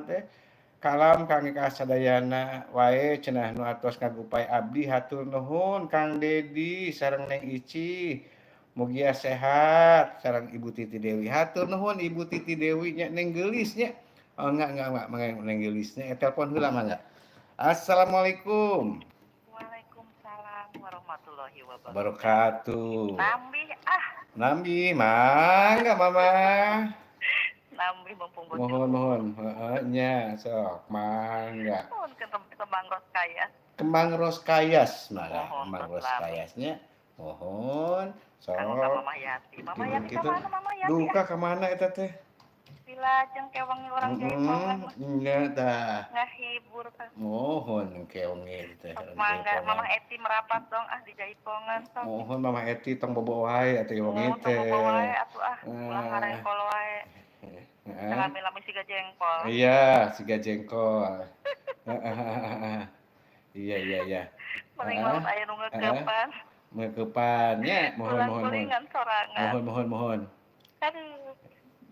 teh. Kalam kangge kasadayana wae cenah nu atos ngagupay abdi, hatur nuhun Kang Dedi sareng Neng Ici. Mugia sehat sareng Ibu Titi Dewi. Hatur nuhun Ibu Titi Dewi nya, Neng geulis nya. Oh, enggak, Neng geulis nya. Telepon heula mangga. Assalamualaikum. Waalaikumsalam warahmatullahi wabarakatuh. Wabarakatuh. Nambih ah. Nambih, mangga, Mama. Nambih mumpung bocil. Mohon mohon, heeh nya, sok mangga. Mohon ke Kembang Ros Kayas. Kembang Ros Kayas malah, Mohon Kembang tos Ros lami. Kayasnya. Mohon, sok. Kanggo ka Mama Yati. Mama Gitu Yati gitu. ka mana, Mama Yati? Duka ka mana eta teh? Dilajeng ke wengi urang jaipongan mah. Nya tah. Ngahibur kan. Mohon ke wengi teh. Sok mangga Mama Eti merapat dong ah di jaipongan sok. Mohon Mama Eti tong bobo wae atuh wengi Oh, tong teh. bobo wae atuh ah. Ulah ngarengkol wae. Heeh. Lami-lami siga jengkol. Iya, siga jengkol. Heeh. Iya. Mending lamun aya nu ngeukepan. Ngeukepan nya, mohon Ulah mohon mohon. kulingan sorangan. Mohon mohon mohon. Aduh.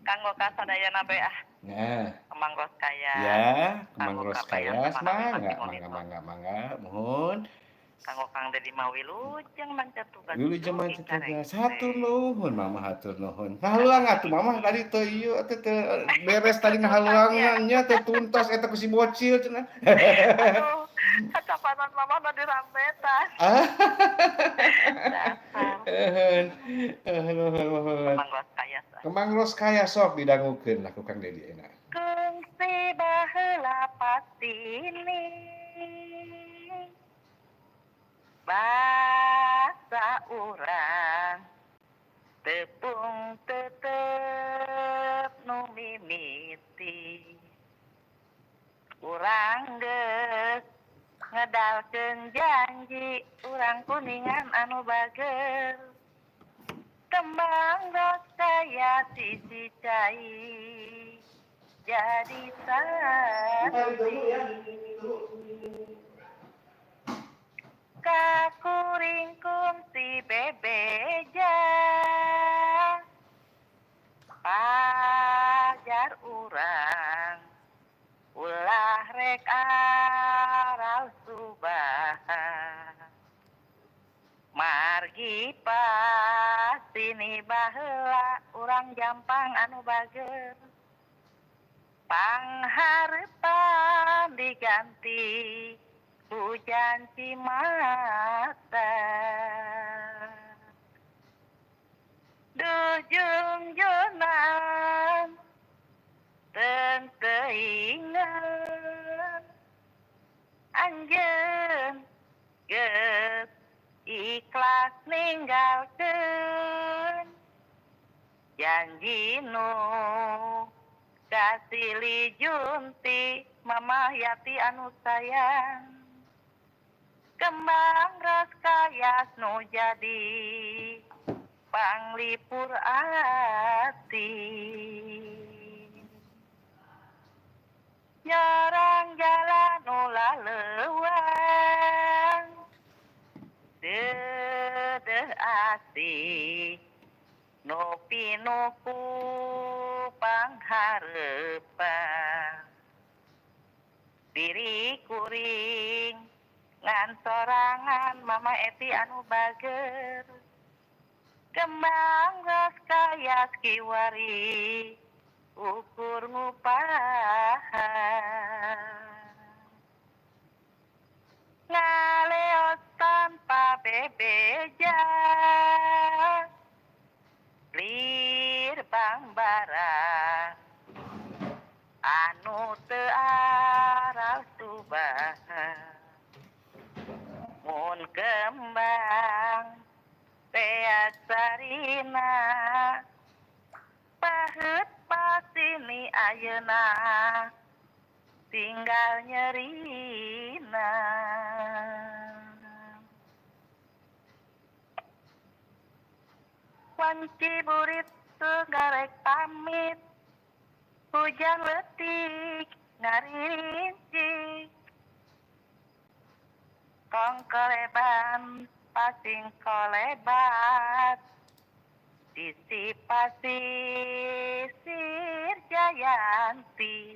Kanggo kasadayana bae ah. Nah. Kembang Ros Kayas. Ya, Kembang Kanggo Ros kabayan Kayas, sama mangga Pati mangga Monitor. Mangga mangga, mohon. Kanggo Kang Dedi mah wilujeng manca tugas Wilujeng dugi manca tugas. karengse. Hatur nuhun, Mama, hatur nuhun. Ngahaluang atuh Mama tadi teu ieu teh teu beres tadi ngahaluangan nya, teu tuntas eta ku si bocil cenah. Aduh, kacapanan Mama mah dirambetan. Ah. Dasar. Euheun. Euheun nuhun nuhun. Kembang Ros Kayas ah. Kembang Ros Kayas sok didangukeun lah ku Kang Dedi enak. Kungsi baheula pastini basa urang tepung tetep nu mimiti urang geus ngedalkeun janji urang Kuningan anu bager. Kembang ros kaya sisi cai jadi saksi kakuring kungsi bebeja pajar urang ulah rek aral subahan margi pastini baheula urang Jampang anu bager pangharepan diganti hujan cimata. Duh junjunan teuingan anjeun geus ikhlas ninggalkeun janji nu kasilih junti Mama Yati anu sayang. Kembang ros kayas nu jadi panglipur ati nyorang jalan ulah leuwang deudeuh asih nu pinuh ku panghareupan diri kuring ngan sorangan Mama Eti anu bager. Kembang ros kayas kiwari ukur ngupahan ngaleos tanpa bebeja lir bangbara anu teu aral subahan mun kembang teak sarina paheut pasini ayeuna tinggal nyerina. Wanci burit teu garek pamit hujan leutik ngarincik tong koleban pasing kolebat sisi pasisir Jayanti.